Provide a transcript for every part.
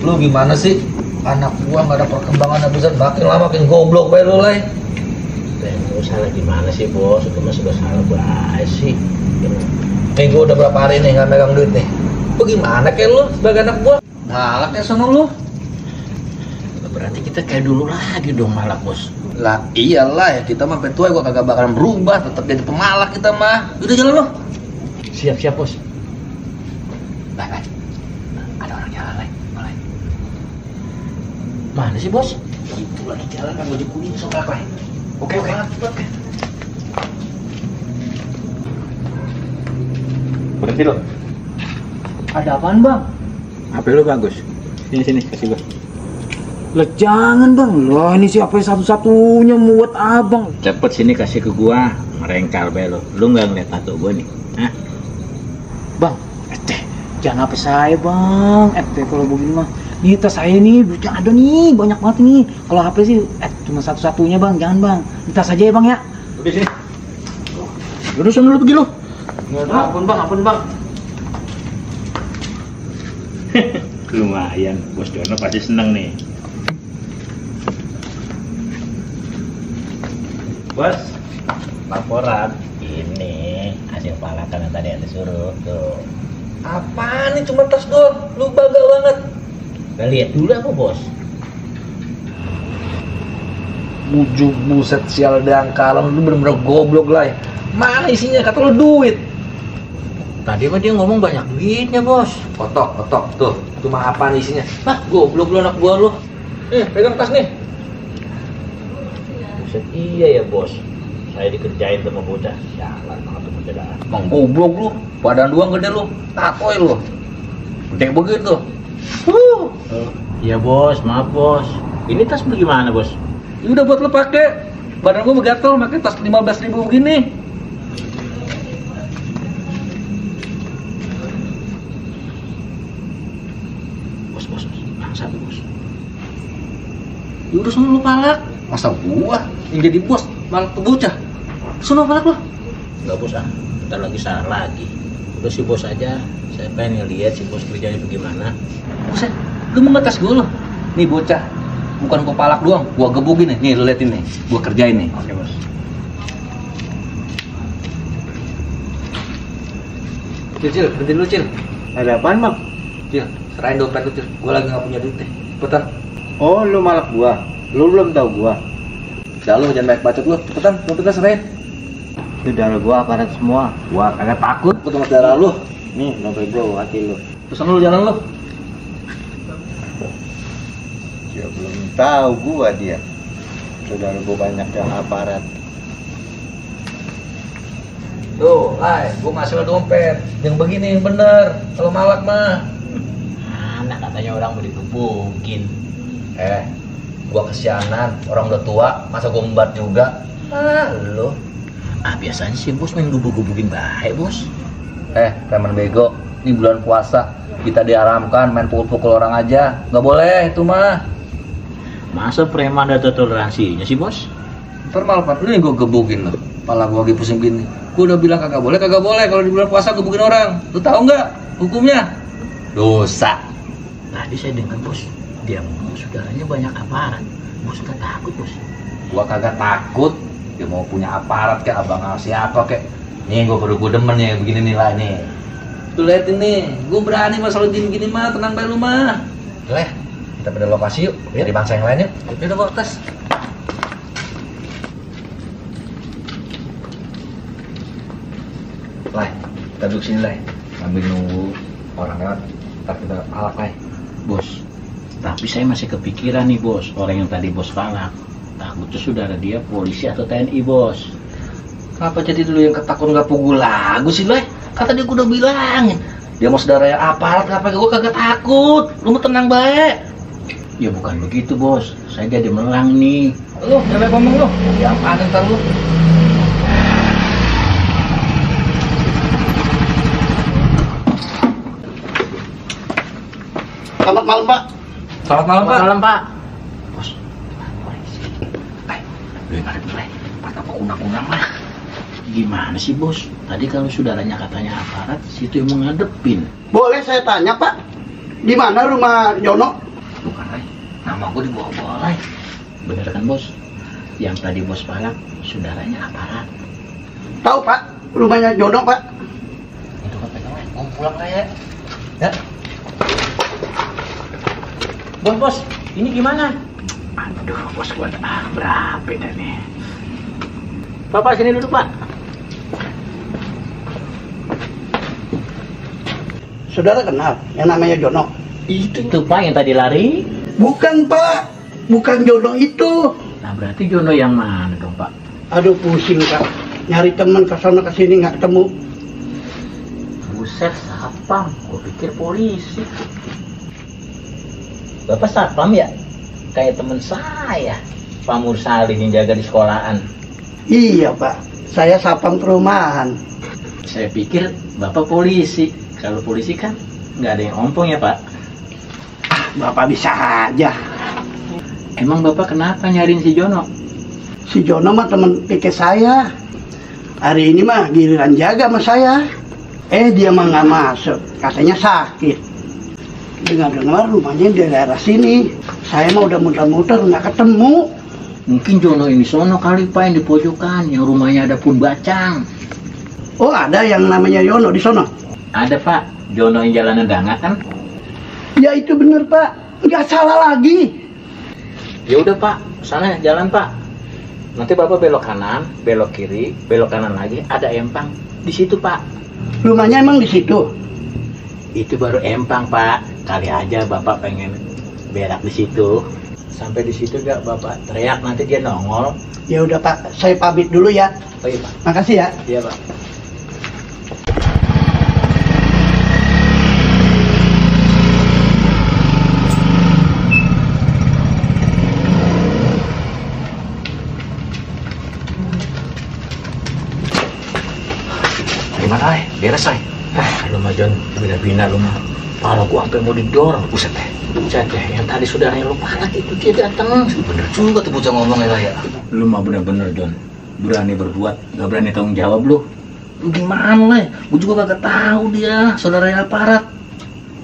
Lu gimana sih? Anak gua nggak ada perkembangan habisan, makin lama makin goblok bae lu, Lay. Lu salah gimana sih, Bos? Itu mah sudah salah bae sih. Nih gua udah berapa hari nih nggak megang duit nih. Lu gimana kayak lu sebagai anak gua? Malak ya sono lu. Berarti kita kayak dulu lagi dong malak, Bos. Lah iyalah ya, kita mah sampai tua gua kagak bakalan berubah, tetap jadi pemalak kita mah. Udah jalan lu. Siap-siap, Bos. Lay. Ada orang jalan, Lay. Mana sih, Bos? Itu lagi jalan kan baju kuning sok Lay. Oke. Berhenti lo. Ada apaan, Bang? HP lu bagus. Sini, kasih gua. Lah jangan, Bang. Lah ini siapa satu-satunya muat abang. Cepet sini kasih ke gua. Merengkal be lo. Lu nggak ngeliat tato gua nih? Hah? Bang, jangan HP saya, Bang. Kalau begini mah. Nih tas saya nih, duitnya ada nih, banyak banget nih. Kalau HP sih, cuma satu-satunya, Bang. Jangan, Bang. Ini tas aja ya, Bang ya. Udah sini. Udah sana lu pergi lu. Ampun, Bang. Lumayan, Bos Jono pasti seneng nih. Bos, laporan. Ini hasil palakan yang tadi yang disuruh tuh. Apaan nih cuma tas doang? Lu bangga banget. Kita lihat dulu apa, Bos? Buset sial dangkalan, lu bener-bener goblok Lay. Mana isinya? Kata lu duit. Tadi mah dia ngomong banyak duitnya, Bos. Kotok tuh. Cuma apaan isinya? Hah, goblok lu anak gua lu. Pegang tas nih. Buset, iya ya, Bos. Saya dikerjain sama bocah. Sialan banget tuh bocah dah. Emang goblok lu. Badan doang gede lu. Tatoy lu. Gede begitu. Iya, Bos. Maaf, Bos. Ini tas bagaimana, Bos? Ya udah buat lu pakai. Badan gua begatel pakai tas 15.000 begini. Bos. Bangsa tuh, Bos. Ya udah sono lu palak. Masa gua yang jadi bos malah tuh bocah. Sono palak lu. Enggak, Bos, Bentar lagi salah lagi. Udah si Bos aja. Saya pengen ngeliat si Bos kerjanya bagaimana. Buset, lu mau ngetes gua lu. Nih bocah. Bukan gua palak doang, gua gebukin nih. Nih lu liatin nih. Gua kerjain nih. Oke, Bos. Cil, berhenti dulu, Cil. Ada apaan, Bang? Cil, serahin dompet lu, Cil. Gua lagi nggak punya duit nih. Cepetan. Oh, lu malak gua. Lu belum tahu gua. Udah lu jangan banyak bacot lu. Cepetan, dompetnya serahin. Itu darah gua aparat semua. Gua kagak takut. Lu sama darah lu. Nih, dompet gua hati lu. Terus lu jalan lu. Ya belum tahu gua dia. Saudara gua banyak yang aparat. Tuh, Lay, gua ngasih lu dompet. Yang begini yang bener. Kalau malak mah. Anak katanya orang mau ditubukin. Gua kesianan, orang udah tua, masa gua membat juga. Lu. Biasanya sih Bos main gubuk-gubukin baik, Bos. Preman bego, ini bulan puasa. Kita diharamkan main pukul-pukul orang aja. Nggak boleh itu mah. Masa preman ada toleransinya sih, Bos? Ntar malah lu yang gua gebukin lo. Malah gua lagi pusing gini. Gua udah bilang kagak boleh kalau di bulan puasa gebukin orang. Lu tahu nggak hukumnya? Dosa. Tadi saya dengar, Bos, dia ngomong saudaranya banyak aparat. Bos nggak takut, Bos? Gua kagak takut. Dia mau punya aparat kayak abang siapa kayak. Nih gua demen nih begini nih lah nih. Tuh liatin nih, gua berani masalah gini mah, tenang bae lu mah. Leh, kita pada lokasi yuk, dari bangsa yang lain yuk. Udah bawa tas. Lai, kita duduk sini Lai. Sambil nunggu orang lewat, ntar kita palak Lai. Bos, tapi saya masih kepikiran nih, Bos. Orang yang tadi Bos palak, takutnya saudara dia polisi atau TNI, Bos. Kenapa jadi dulu yang ketakut nggak pukul lagu sih Lai? Kata dia gua udah bilangin. Dia mau saudara yang aparat, kenapa gua kagak takut? Lu mau tenang baik. Ya bukan begitu, Bos. Saya jadi melang nih. Lu, jangan ngomong lu. Ya apaan ntar lu? Selamat malam, Pak. Selamat malam, Pak. Malam, Pak. Bos, lu yang ada mulai. Mata kunang-kunang lah. Gimana sih, Bos? Tadi kalau saudaranya katanya aparat, situ yang menghadepin. Boleh saya tanya, Pak? Di mana rumah Jono? Bukan, Ray. Nama gue dibawa-bawa, Ray. Bener kan bos? Yang tadi bos palak saudaranya aparat. Tahu Pak, rumahnya Jono Pak. Itu kan pegang, Ray. Gue pulang, Ray, ya. Ya. Bos, ini gimana? Aduh, bos gua berapa dah nih? Bapak sini duduk, Pak. Saudara kenal yang namanya Jono? Itu Pak yang tadi lari. Bukan Pak, bukan Jono itu. Nah berarti Jono yang mana dong Pak? Aduh pusing Pak, nyari teman ke sana ke sini nggak ketemu. Buset, satpam. Gua pikir polisi. Bapak satpam ya? Kayak temen saya, Pak Mursali yang jaga di sekolahan. Iya Pak, saya sapam perumahan. Saya pikir Bapak polisi. Kalau polisi kan nggak ada yang ompong ya Pak. Bapak bisa aja. Emang Bapak kenapa nyariin si Jono? Si Jono mah teman pikir saya. Hari ini mah giliran jaga sama saya. Dia mah nggak masuk, katanya sakit. Dengar-dengar rumahnya di daerah sini. Saya mah udah muter-muter nggak ketemu. Mungkin Jono ini sono kali Pak yang di pojokan, yang rumahnya ada pun bacang. Oh ada yang namanya Yono di sono? Ada Pak, Jono yang jalanan dangak kan? Ya itu bener Pak, nggak salah lagi. Ya udah Pak, sana jalan Pak. Nanti Bapak belok kanan, belok kiri, belok kanan lagi, ada empang di situ Pak. Rumahnya emang di situ? Itu baru empang Pak. Kali aja Bapak pengen berak di situ. Sampai di situ gak Bapak teriak nanti dia nongol. Ya udah Pak, saya pamit dulu ya. Oh iya Pak. Makasih ya. Iya Pak. Gimana, Ray? Beres, Ray? Lu mah John, bina-bina lu mah. Pala gua sampai mau didorong. Buset deh. Buset deh, yang tadi saudaranya lu palak itu dia datang. Bener juga tuh bocah ngomong ya, Ray, ya. Lu mah bener-bener John, berani berbuat, gak berani tanggung jawab lu. Lu gimana, Ray? Gue juga kagak tahu dia, saudaranya aparat.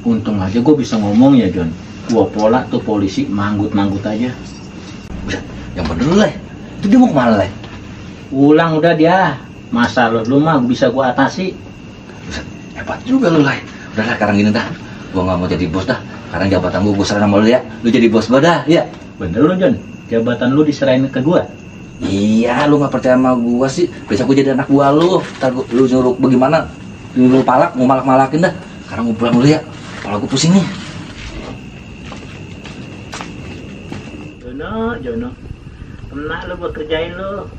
Untung aja gua bisa ngomong ya John. Gua pola tuh polisi manggut-manggut aja. Buset, yang bener, Ray. Itu dia mau kemana, Ray? Ulang udah dia. Masa lu mah bisa gua atasi. Buset, hebat juga lu, Ray. Udah lah, sekarang gini dah. Gua nggak mau jadi bos dah. Sekarang jabatan gua serahin sama lu ya. Lu jadi bos gua dah, ya. Bener lu John, jabatan lu diserahin ke gua. Iya, lu nggak percaya sama gua sih. Besok gua jadi anak gua lu. Ntar lu nyuruh bagaimana? Nyuruh palak, mau malak-malakin dah. Sekarang gua pulang dulu ya. Kepala gua pusing nih. Jono, kena lu buat kerjain lu.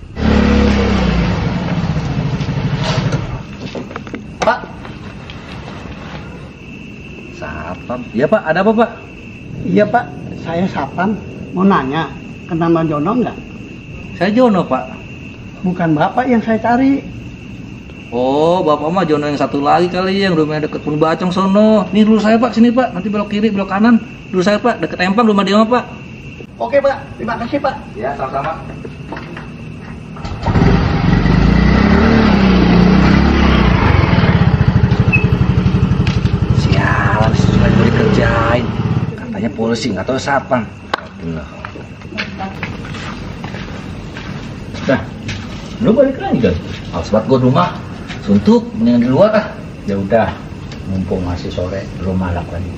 Pak. Satpam. Iya Pak, ada apa Pak? Iya Pak, saya sapam. Mau nanya, kenal Bang Jono nggak? Saya Jono Pak. Bukan Bapak yang saya cari. Oh, Bapak mah Jono yang satu lagi kali yang rumahnya deket Pun Bacang sono. Nih dulu saya Pak, sini Pak. Nanti belok kiri, belok kanan. Dulu saya Pak, deket Empang rumah dia mah Pak. Oke Pak, terima kasih Pak. Ya, sama-sama. Sialan, sudah dikerjain. Katanya polisi, nggak tahu satpam. Benar. Nah, lu balik lagi John. Awas banget gua di rumah. Suntuk, mendingan di luar ah. Ya udah, mumpung masih sore, lu malak lagi.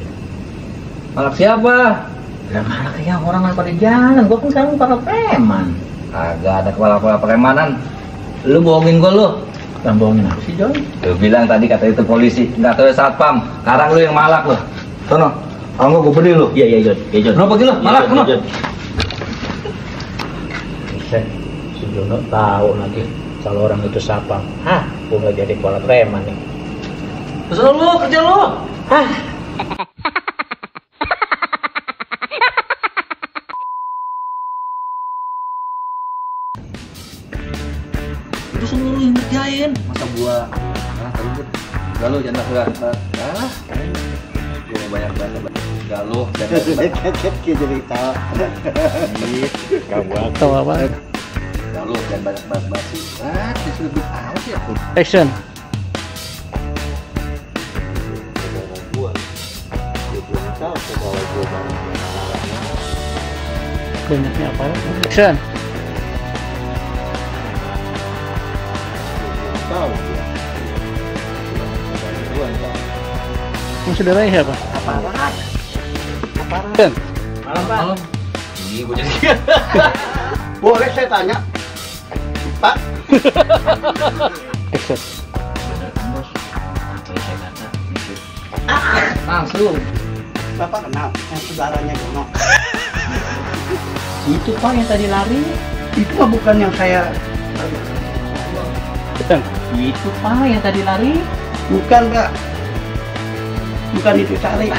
Malak siapa? Lah malaknya orang yang pada jalan, gua kan sekarang para preman. Agak ada kepala-kepala premanan. Lu bohongin gua lu. Bohongin apa sih John? Lu bilang tadi kata itu polisi, nggak tahu satpam. Sekarang lu yang malak lu. Sono, kalau nggak gua beli lu. Iya John, iya John. Lu pergi lu, malak lu. Si Jono tahu nanti kalau orang itu sapam. Hah, gua nggak jadi kepala preman nih. Terus lu kerja lu. Hah? Itu semua lu yang ngerjain. Masa gua teribut. Gak lu jangan enggak. Gua banyak banget. Gak lu jangan. Kaget jadi tahu. Kamu tahu apa? Gak lu jangan banyak basi. Disuruh lebih awas ya. Action. Gua belum tahu kalau gua barang Banyaknya aparat. Action. Tahu dia. Gua tahu. Yang saudara siapa? Aparat. Dan Malam Pak. Malam. Ini gue jadi. Boleh saya tanya? Pak, action. Apa yang saya kata? Langsung. Bapak kenal yang saudaranya Jono? Itu Pak yang tadi lari. Itu mah bukan yang saya... Dan itu Pak yang tadi lari. Bukan, Kak. Bukan itu cari.